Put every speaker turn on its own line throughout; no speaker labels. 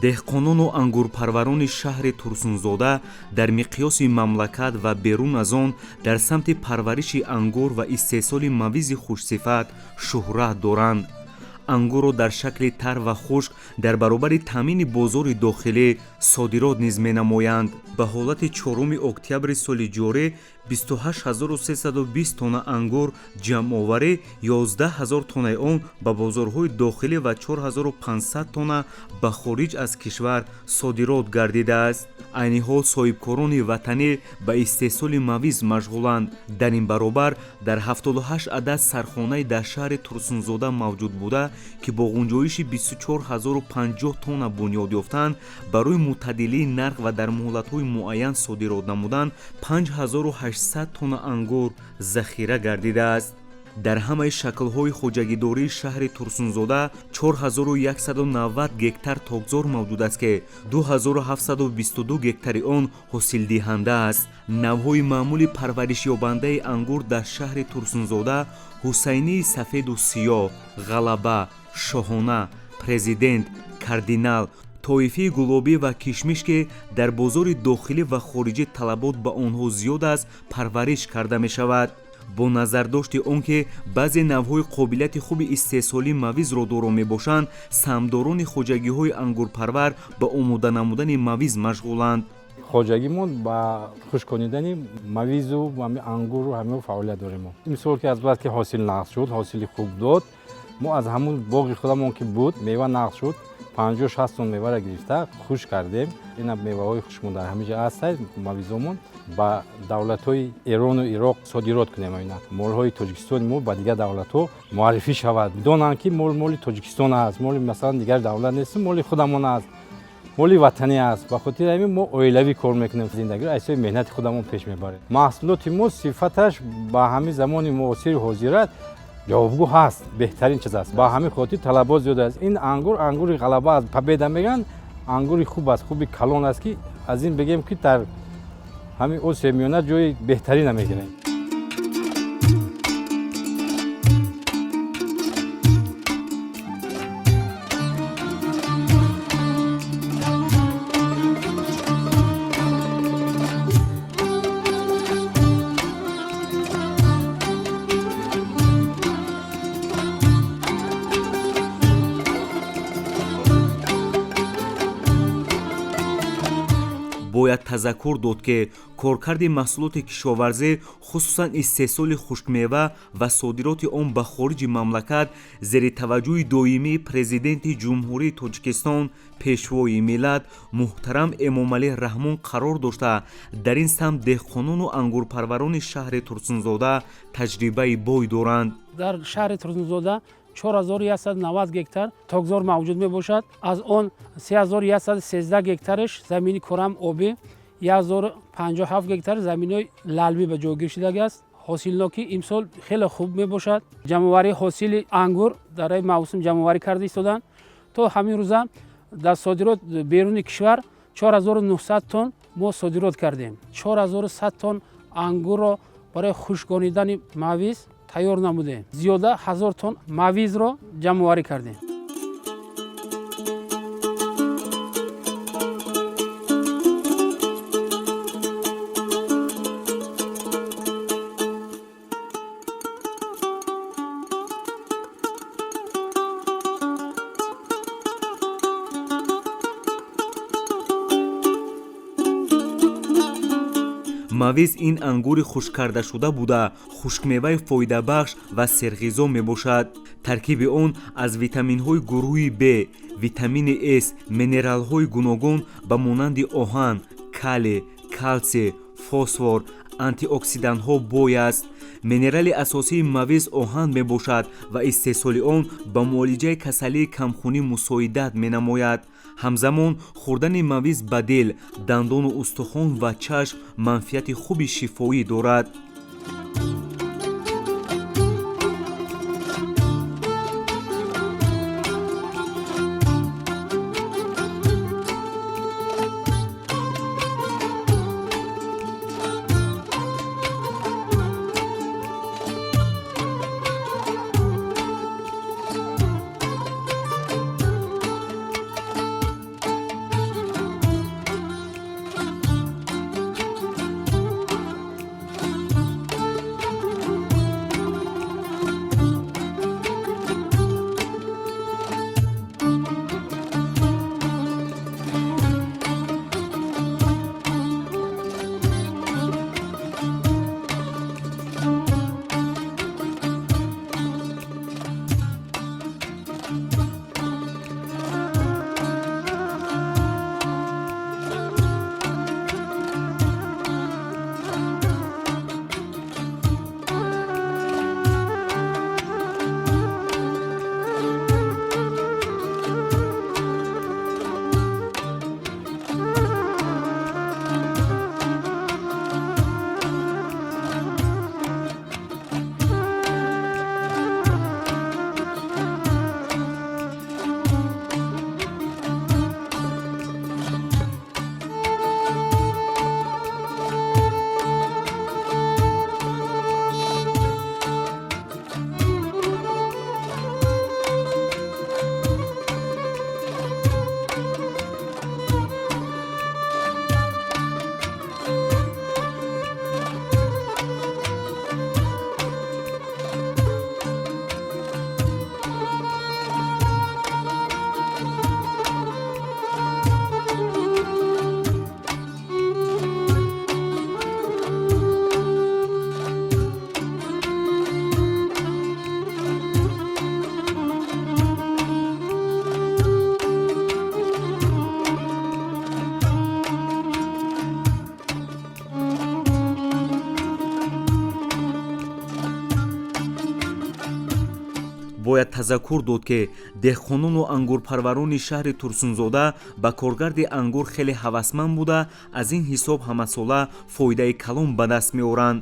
Деҳқонону ангурпарварони шаҳри Турсунзода дар миқёси мамлакат ва берун аз он дар самти парвариши ангур ва истеҳсоли мавизи хушсифат шӯҳрат доранд. Ангурро дар шакли тар ва хушк дар баробари таъмини бозори дохилӣ содирот низ менамоянд. Ба ҳолати 4 октябри соли ҷорӣ 28320 тонна ангур ҷамъоварӣ, 11 000 тоннаи он ба бозорҳои дохилӣ ва 4500 тонна ба хориҷ аз кишвар содирот гардидааст. Айни ҳол соҳибкорони ватанӣ ба истеҳсоли мавиз машғуланд. Дар ин баробар дар 78 адад сархонаи дар шаҳри Турсунзода мавҷуд буда, ки бо ғунҷоиши 24050 тонна бунёд ёфтанд, барои мӯътадилии нарх ва дар муҳлатҳои муайян содирот намудан 5800 тонна ангур захира гардидааст. Дар ҳамаи шаклҳои хоҷагидории шаҳри Турсунзода 4190 гектар токзор мавҷуд аст, ки 2722 гектари он ҳосилдиҳанда аст. Навъҳои маъмули парваришёбандаи ангур дар шаҳри Турсунзода Ҳусайнии сафеду сиёҳ, Ғалаба, Шоҳона, Президент, Кардинал, Тоифаи гулобӣ ва кишмиш, ки дар бозори дохилӣ ва хориҷӣ талабот ба онҳо зиёд аст, парвариш карда мешавад. Бо назардошти он ки баъзе навъҳои қобилияти хуби истеҳсолии мавизро доро мебошанд, саҳмдорони хоҷагиҳои ангурпарвар ба омода намудани мавиз машғуланд.
Хоҷагимон ба хушконидани мавизу ангуру ҳамао фаъолият дорем. Имсол ки аз бас ки ҳосил нағз шуд, ҳосили хуб дод, мо аз ҳамун боғи худамон ки буд, мева нағз шуд, 50-60 тонна меваро гирифта хушк кардем. Ина меваҳои хушкмон дар ҳамин ҷо ҳастад. Мавизомон ба давлатҳои Эрону Ироқ содирот кунем. Ина молҳои Тоҷикистони мо ба дигар давлатҳо муаррифӣ шавад, бидонанд, ки мол моли Тоҷикистон аст, моли, масалан, дигар давлат нест, моли худамон аст, моли ватанӣ аст. Ба хотири ҳамин мо оилавӣ кор мекунем, зиндагиро аз ҳисоби меҳнати худамон пеш мебарем. Маҳсулоти мо сифаташ ба ҳамин замони муосири ҳозира ҷавобгӯ ҳаст, беҳтарин чиз аст. Ба ҳамин хотир талабот зиёд аст. Ин ангур ангури Ғалаба аст, Победа мегӯянд, ангури хуб аст, хуби калон аст, ки аз ин бигем, ки дар ҳамин Осиёи Миёна ҷои беҳтарина мегирем.
Бояд тазаккур дод, ки коркарди маҳсулоти кишоварзӣ, хусусан истеҳсоли хушкмева ва содироти он ба хориҷи мамлакат, зери таваҷҷӯҳи доимии Президенти Ҷумҳурии Тоҷикистон, Пешвои миллат муҳтарам Эмомалӣ Раҳмон қарор дошта, дар ин самт деҳқонону ангурпарварони шаҳри Турсунзода таҷрибаи бой доранд.
Дар шаҳри Турсунзода 4190 гектар токзор мавҷуд мебошад. Аз он 3113 гектараш замини корам обӣ, 1057 гектар заминҳои лалмӣ ба ҷойгир шудагиаст. Ҳосилнокӣ имсол хеле хуб мебошад. Ҷамъоварии ҳосили ангур дар ин мавсум ҷамъоварӣ карда истоданд. То ҳамин рӯза дар содирот беруни кишвар 4900 тонн мо содирот кардем. 4100 тонн ангурро барои хушконидани мавиз тайёр намудем. Зиёда 1000 тонн мавизро ҷамъоварӣ кардем.
Мавиз ин ангури хушккардашуда буда, хушкмеваи фоидабахш ва серғизо мебошад. Таркиби он аз витаминҳои гурӯҳи Б, витамини С, минералҳои гуногун ба монанди оҳан, калий, калсий, фосфор, антиоксидантҳо бой аст. Минерали асосии мавиз оҳан мебошад ва истеҳсоли он ба муолиҷаи касалии камхунӣ мусоидат менамояд. Ҳамзамон хӯрдани мавиз ба дил, дандону устухон ва чашм манфиати хуби шифоӣ дорад. Бояд тазаккур дод, ки деҳқонону ангурпарварони шаҳри Турсунзода ба коргарди ангур хеле ҳавасманд буда, аз ин ҳисоб ҳамасола фоидаи калон ба даст меоранд.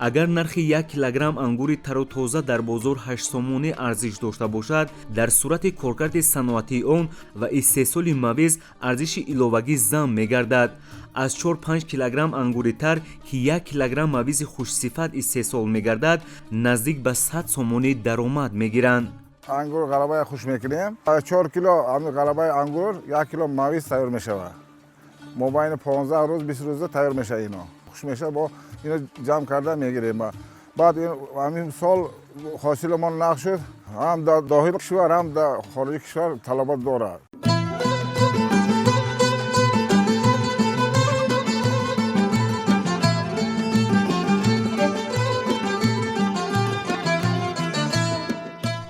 Агар нархи 1 килограмм ангури тару тоза дар бозор 8 сомонӣ арзиш дошта бошад, дар сурати коркарди саноатии он ва истеҳсоли мавиз арзиши иловагӣ зам мегардад. Аз 4-5 килограмм ангури тар, ки 1 килограмм мавизи хушсифат истеҳсол мегардад, наздик ба 100 сомонӣ даромад мегиранд.
Ангур ғалабаи хушк мекунем. 4 кило ғалабаи ангур 1 кило мавиз тайёр мешавад. Мобайни 15 рӯз, 20 рӯза тайёр мешавад. Ино хушк мешавад, бо ино ҷамъ карда мегирем. Баъд ҳамин сол ҳосилмон нағз шуд, ҳам дар дохили кишвар, ҳам дар хориҷи кишвар талабот дорад.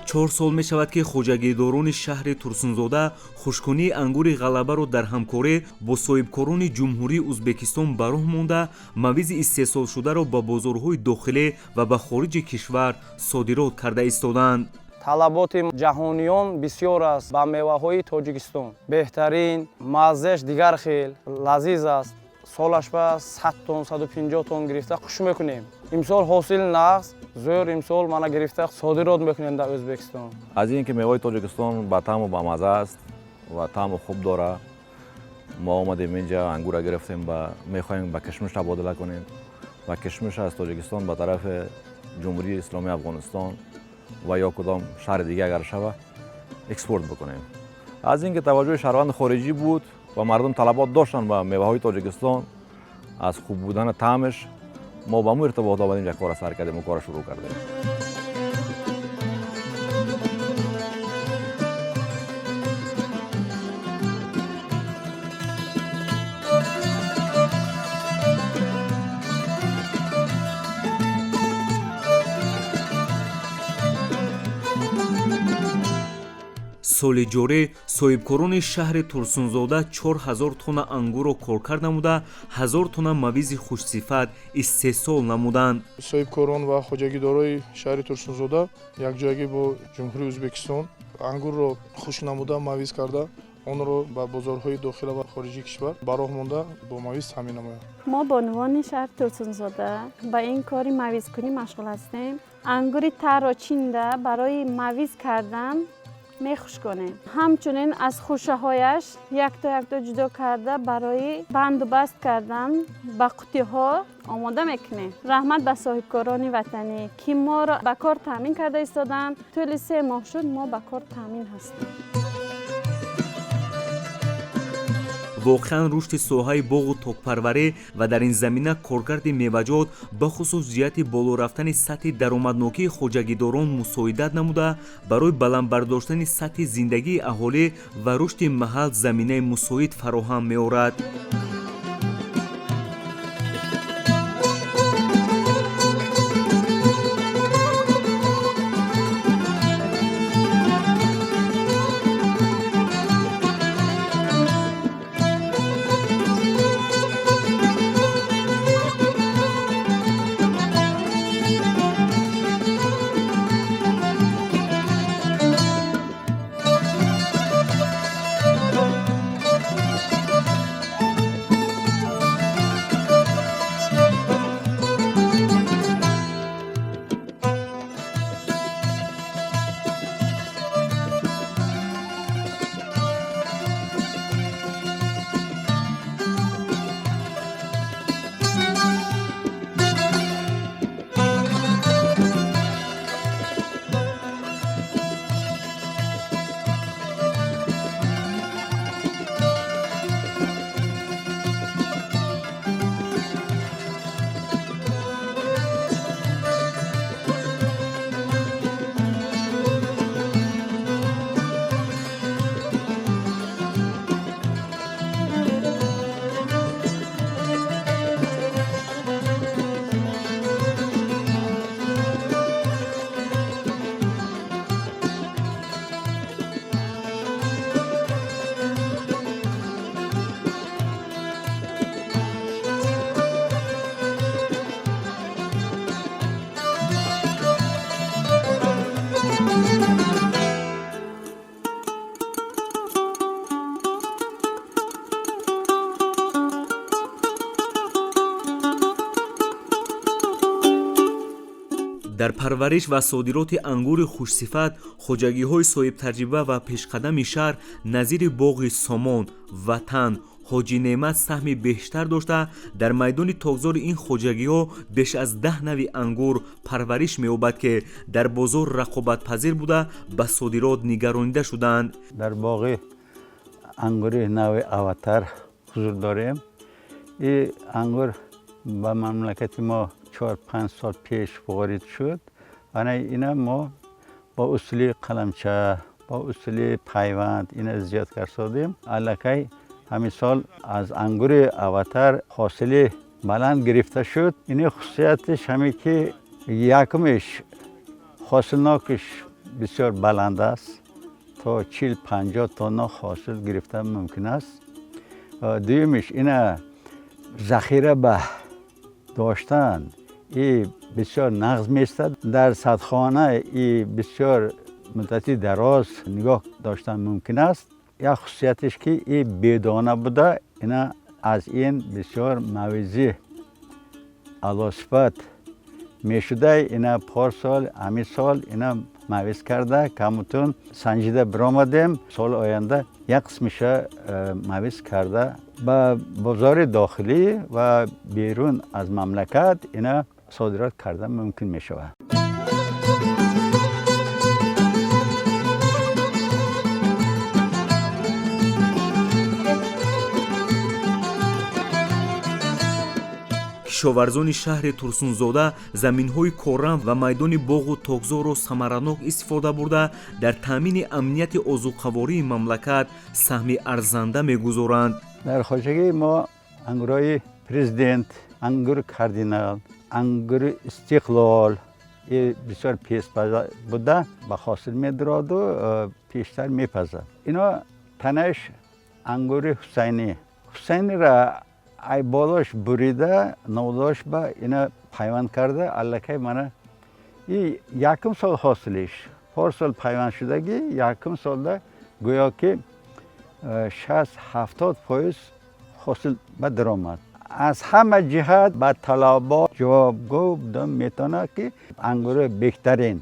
4 сол мешавад, ки хоҷагидорони шаҳри Турсунзода хушккунии ангури ғалабаро дар ҳамкорӣ бо соҳибкорони Ҷумҳурии Ӯзбекистон ба роҳ монда, мавизи истеҳсолшударо ба бозорҳои дохилӣ ва ба хориҷи кишвар содирот карда истодаанд.
Талаботи ҷаҳониён бисёр аст ба меваҳои Тоҷикистон. Беҳтарин, маззаш дигар хел лазиз аст. Солаш ба 100 тонн, 150 тонн гирифта хушк мекунем. Имсол ҳосил нағз, зӯр. Имсол мана гирифта содирот мекунем дар Ӯзбекистон.
Аз ин ки меваи Тоҷикистон ба таъму бамаза аст ва таъму хуб дора, мо омадем инҷа, ангура гирифтем ба мехоҳем ба кишмиш табодила кунем ва кишмиш аз Тоҷикистон ба тарафи Ҷумҳурии Исломии Афғонистон ва ё кудом шаҳри дига агар шава экспорт бикунем. Аз ин ки таваҷҷӯҳи шаҳрванди хориҷӣ буд ва мардум талабот доштанд ба меваҳои Тоҷикистон аз хуб будани таъмаш, мо ба мо иртибот омадем, як кора сар кардем ва кора шурӯъ кардем.
Соли ҷорӣ соҳибкорони шаҳри Турсунзода 4000 тонна ангурро коркард намуда, 1000 тонна мавизи хушсифат истеҳсол намуданд.
Соҳибкорон ва хоҷагидорои шаҳри Турсунзода якҷоягӣ бо Ҷумҳурии Ӯзбекистон ангурро хушк намуда, мавиз карда, онро ба бозорҳои дохила ва хориҷии кишвар ба роҳ монда, бо мавиз таъмин намоянд.
Мо бонувони шаҳри Турсунзода ба ин кори мавизкунӣ машғул ҳастем. Ангури тарро чинда, барои мавиз кардан мехушконем. Ҳамчунин аз хӯшаҳояш якто якто ҷудо карда, барои бандубаст кардан ба қуттиҳо омода мекунем. Раҳмат ба соҳибкорони ватанӣ, ки моро ба кор таъмин карда истоданд. Тӯли 3 моҳ шуд, мо ба кор таъмин ҳастем.
Воқеан, рушди соҳаи боғу токпарварӣ ва дар ин замина коркарди меваҷот, бахусус ҷиҳати боло рафтани сатҳи даромаднокии хоҷагидорон мусоидат намуда, барои баланд бардоштани сатҳи зиндагии аҳолӣ ва рушди маҳал заминаи мусоид фароҳам меорад. Дар парвариш ва содироти ангури хушсифат хоҷагиҳои соҳибтаҷриба ва пешқадами шаҳр назири боғи Сомон, Ватан, Ҳоҷи Неъмат саҳми бештар дошта, дар майдони токзори ин хоҷагиҳо беш аз 10 нави ангур парвариш меёбад, ки дар бозор рақобатпазир буда, ба содирот нигаронида шуданд.
Дар боғи ангури нави Аватар ҳузур дорем. Ин ангур ба мамлакати мо 4-5 сол пеш ворид шуд. Ана ина мо бо усули қаламча, бо усули пайванд ина зиёд кард. Аллакай ҳамин сол аз ангури Аватар ҳосили баланд гирифта шуд. Ини хусусиятиш ҳаме ки якумиш ҳосилнокиш бисёр баланд аст, то 40-50 тонна ҳосил гирифта мумкин аст. Дуюмиш, ина захира ба доштан и бисёр нағз меистад, дар сардхона и бисёр муддати дароз нигоҳ доштан мумкин аст. Як хусусиятиш ки и бедона буда, ина аз ин бисёр мавизи аълосифат мешуда. Ина порсол, ҳамин сол ина мавиз карда, камутун санҷида биромадем. Соли оянда як қисмиша мавиз карда, ба бозори дохилӣ ва берун аз мамлакат ина содирот кардан мумкин мешавад.
Кишоварзони шаҳри Турсунзода заминҳои корам ва майдони боғу токзорро самаранок истифода бурда, дар таъмини амнияти озуқавории мамлакат саҳми арзанда мегузоранд.
Дар хоҷагии мо ангурҳои Президент, ангури Кардинал, ангури Истиқлол бисёр пезпаза буда, ба ҳосил медуроду пештар мепазад. Ино танаш ангури Ҳусайнӣ. Ҳусайнира ай болош бурида, навдош ба ина пайванд карда, аллакай мана и якум сол ҳосилиш, порсол пайванд шудагӣ, якум солда гӯё ки 60-70% ҳосил ба даромад. Аз ҳама ҷиҳат ба талабот ҷавобгӯ буда метавонад, ки ангури беҳтарин.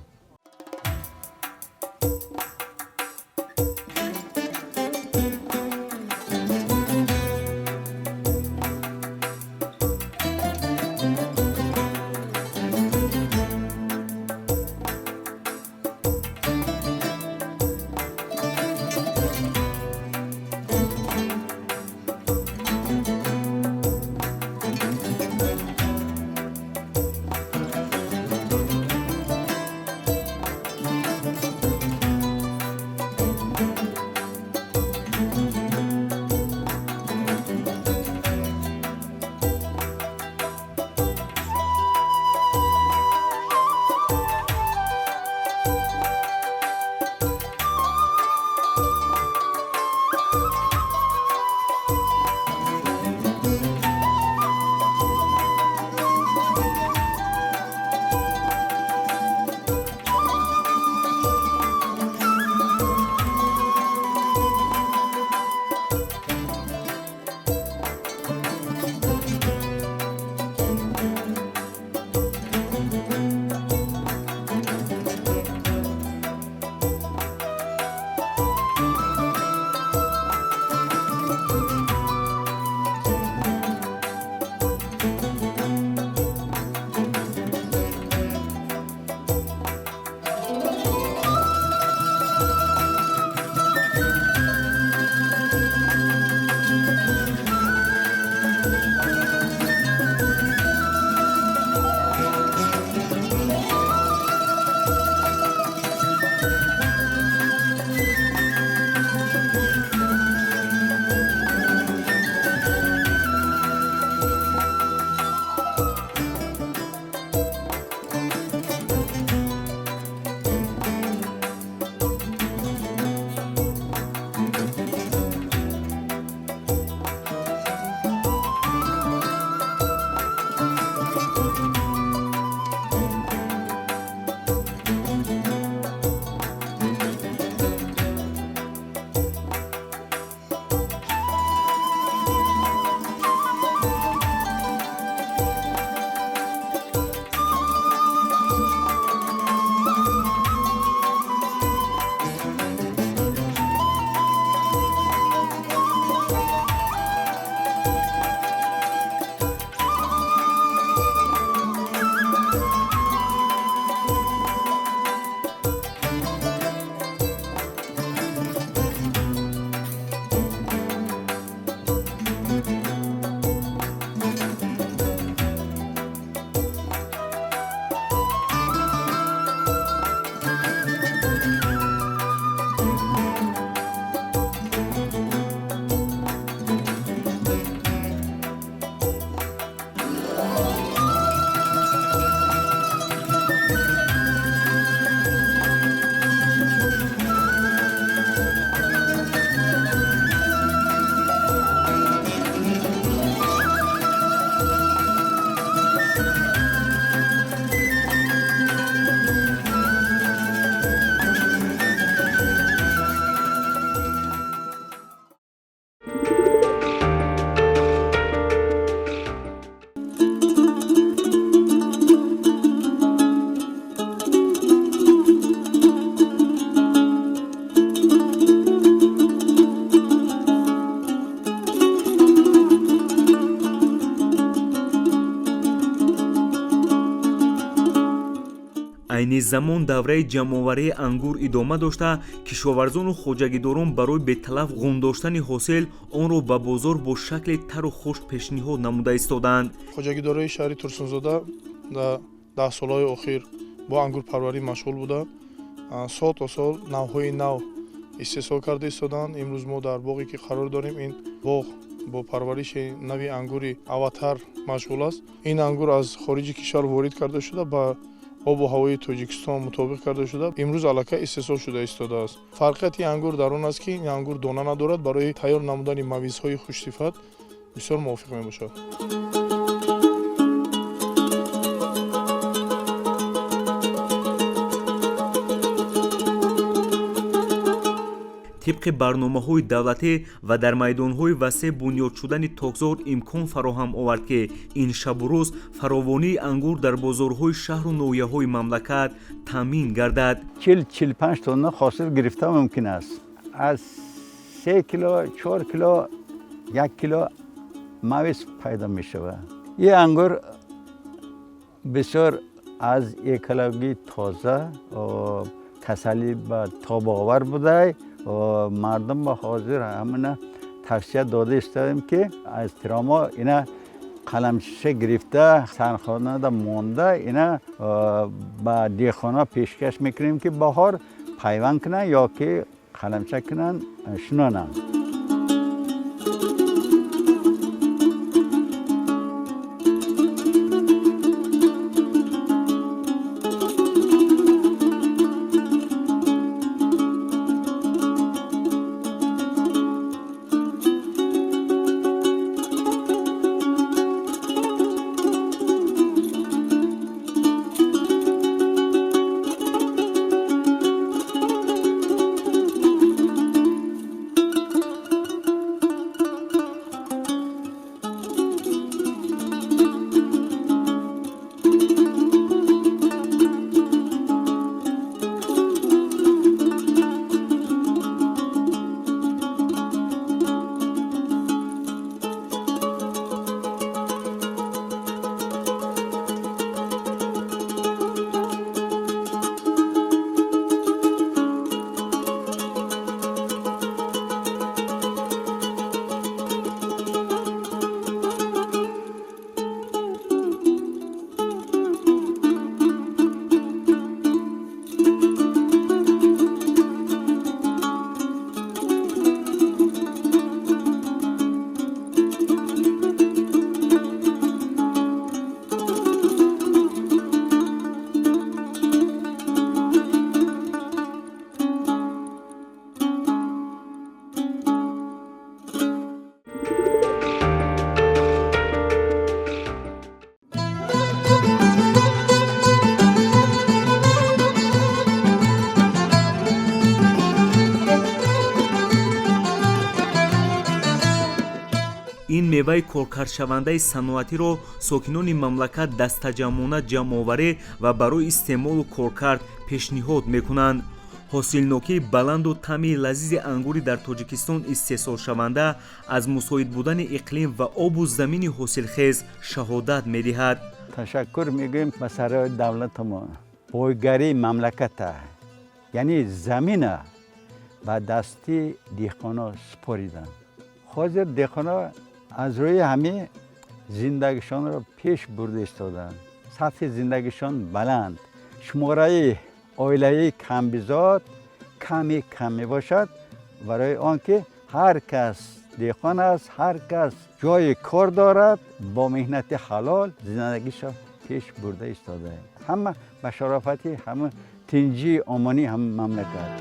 Айни замон давраи ҷамъоварии ангур идома дошта, кишоварзону хоҷагидорон барои беталаф ғун доштани ҳосил онро ба бозор бо шакли тару хушк пешниҳод намуда истодаанд.
Хоҷагидорои шаҳри Турсунзода дар 10 солҳои охир бо ангурпарварӣ машғул буда, сол то сол навъҳои нав истеҳсол карда истодаанд. Имрӯз мо дар боғе ки қарор дорем, ин боғ бо парвариши нави ангури Аватар машғул аст. Ин ангур аз хориҷи кишвар ворид карда шуда, ба обу ҳавои Тоҷикистон мутобиқ карда шуда, имрӯз аллакай истеҳсол шуда истодааст. Фарқияти ангур дар он аст, ки ин ангур дона надорад, барои тайёр намудани мавизҳои хушсифат бисёр мувофиқ мебошад.
Тибқи барномаҳои давлатӣ ва дар майдонҳои васеъ бунёд шудани токзор имкон фароҳам овард, ки ин шабу рӯз фаровонии ангур дар бозорҳои шаҳру ноҳияҳои мамлакат таъмин гардад.
40-45 тонна ҳосил гирифта мумкин аст. Аз 3 кило, 4 кило, 1 кило мавиз пайдо мешавад. Ин ангур бисёр аз экологӣ тоза, касалӣ ба тобовар будай. Мардум ба ҳозир ҳамина тавсия дода истодаем, ки аз тиромо ина қаламчиша гирифта, сархонада монда, ина ба деҳқонҳо пешкаш мекунем, ки баҳор пайванд кунанд ё ки қаламча кунанд, шунонанд.
Ин меваи коркардшавандаи саноатиро сокинони мамлакат дастаҷамъона ҷамъоварӣ ва барои истеъмолу коркард пешниҳод мекунанд. Ҳосилнокии баланду таъми лазизи ангури дар Тоҷикистон истеҳсолшаванда аз мусоид будани иқлим ва обу замини ҳосилхез шаҳодат медиҳад.
Ташаккур мегӯем ба сарои давлатамон. Бойгарии мамлаката, яъне замина ба дасти деҳқоно супориданд. Ҳозир деҳқоно аз рӯи ҳамин зиндагишонро пеш бурда истоданд, сатҳи зиндагишон баланд, шумораи оилаи камбизоат ками кам мебошад, барои он ки ҳар кас деҳқон аст, ҳар кас ҷои кор дорад, бо меҳнати ҳалол зиндагиша пеш бурда истодаем. Ҳама ба шарофати ҳама тинҷии омонии ҳама мамлакат.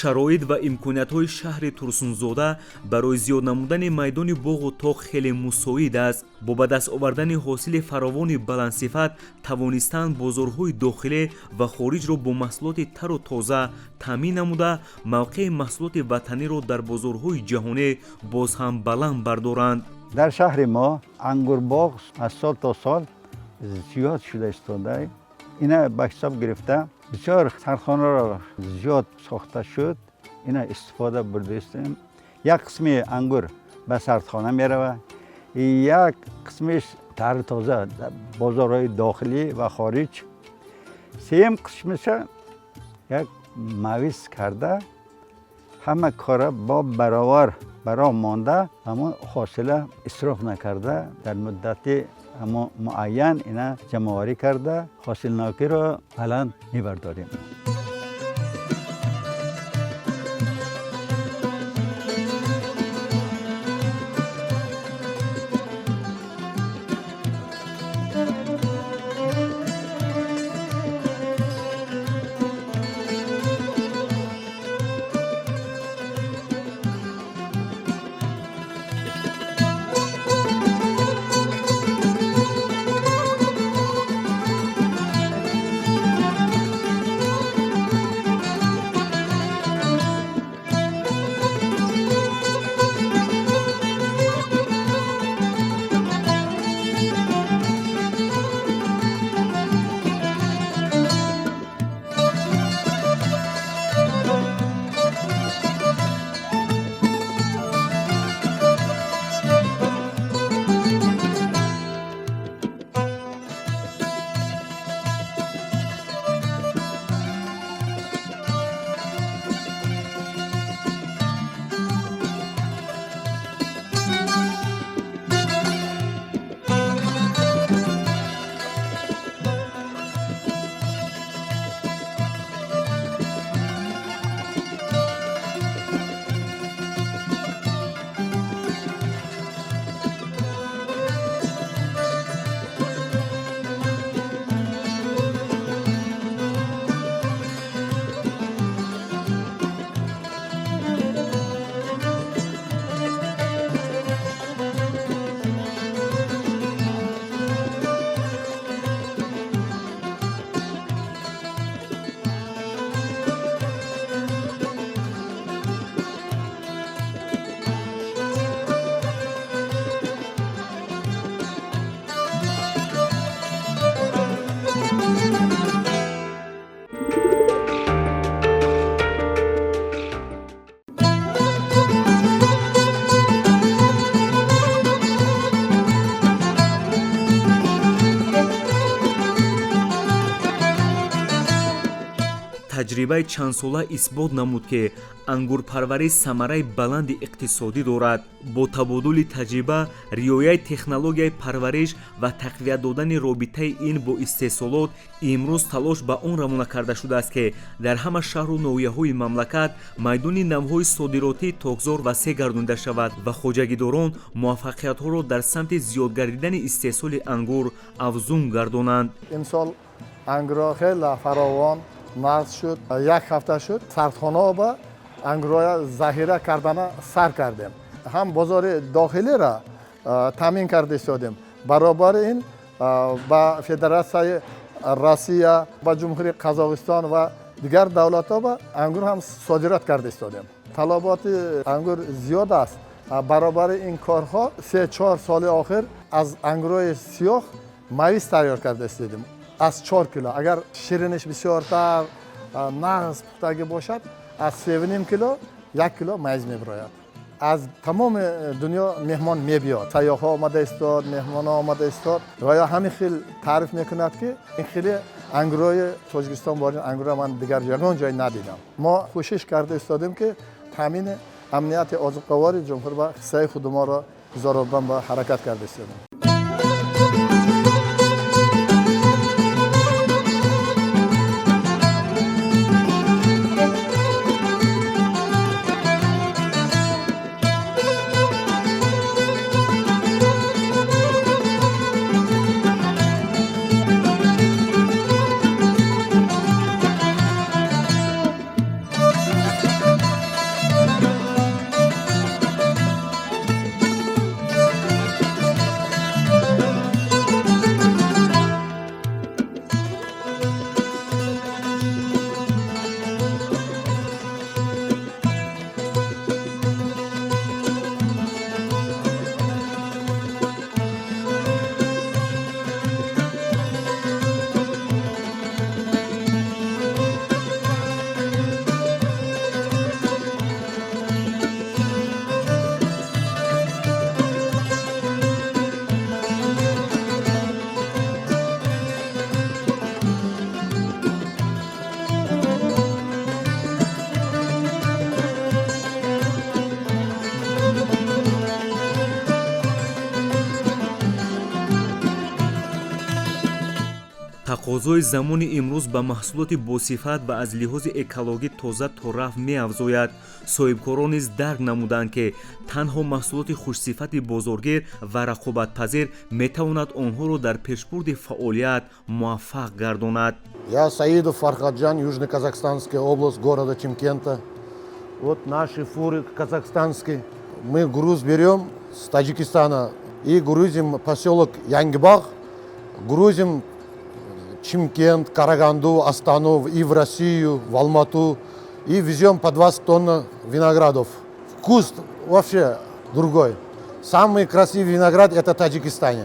Шароит ва имкониятҳои шаҳри Турсунзода барои зиёд намудани майдони боғу тоқ хеле мусоид аст. Бо ба даст овардани ҳосили фаровони баландсифат тавонистанд бозорҳои дохилӣ ва хориҷро бо маҳсулоти тару тоза таъмин намуда, мавқеи маҳсулоти ватаниро дар бозорҳои ҷаҳонӣ боз ҳам баланд бардоранд.
Дар шаҳри мо ангурбоғ аз сол то сол зиёд шуда истода. Ина ба ҳисоб гирифта, бисёр сардхонаро зиёд сохта шуд, ина истифода бурдаистем. Як қисми ангур ба сардхона меравад, як қисмиш тару тоза бозорҳои дохилӣ ва хориҷ, сеюм қисмиша як мавиз карда, ҳама кора бо баровар бароҳ монда, ҳамон ҳосила исроф накарда, дар муддати ҳамон муайян ина ҷамъоварӣ карда, ҳосилнокиро баланд мебардорем.
Таҷрибаи чандсола исбот намуд, ки ангурпарварӣ самараи баланди иқтисодӣ дорад. Бо табодули таҷриба, риояи технологияи парвариш ва тақвият додани робитаи ин бо истеҳсолот, имрӯз талош ба он равона карда шудааст, ки дар ҳама шаҳру ноҳияҳои мамлакат майдони навъҳои содиротии токзор васеъ гардонида шавад ва хоҷагидорон муваффақиятҳоро дар самти зиёд гардидани истеҳсоли ангур афзун гардонанд.
Имсол ангурҳо хеле фаровон нағз шуд. Як ҳафта шуд, сардхонаҳо ба ангурҳоя захира кардана сар кардем. Ҳам бозори дохилиро таъмин карда истодем, баробари ин ба Федератсияи Россия, ба Ҷумҳурии Қазоқистон ва дигар давлатҳо ба ангур ҳам содирот карда истодем. Талаботи ангур зиёд аст. Баробари ин корҳо 3-4 соли охир аз ангурҳои сиёҳ мавиз тайёр карда истодем. Аз 4 кило, агар шириниш бисёртар, нағз пухтагӣ бошад, аз 3,5 кило 1 кило мавиз мебирояд. Аз тамоми дунё меҳмон мебиёд, сайёҳҳо омада истод, меҳмонҳо омада истод ва ё ҳамин хел таъриф мекунад, ки ин хеле ангурҳои Тоҷикистон борин ангурро ман дигар ягон ҷой надидам. Мо кӯшиш карда истодем, ки таъмини амнияти озуқавори ҷумҳур ба ҳиссаи худуморо гузарондан ба ҳаракат карда истодем.
Тақозои замони имрӯз ба маҳсулоти босифат ва аз лиҳози экологӣ тоза торафт меафзояд. Соҳибкорон низ дарк намуданд, ки танҳо маҳсулоти хушсифати бозоргир ва рақобатпазир метавонад онҳоро дар пешбурди фаъолият муваффақ гардонад.
Я Саидов Фархаджан, Южно-Казахстанская область, города Чимкента. Вот наши фуры казахстанские. Мы груз берем с Таджикистана и грузим поселок Янгибаг, грузим Чимкент, Караганду, Астану и в Россию, в Алмату. И везем по 20 тонн виноградов. Вкус вообще другой. Самый красивый виноград – это Таджикистане.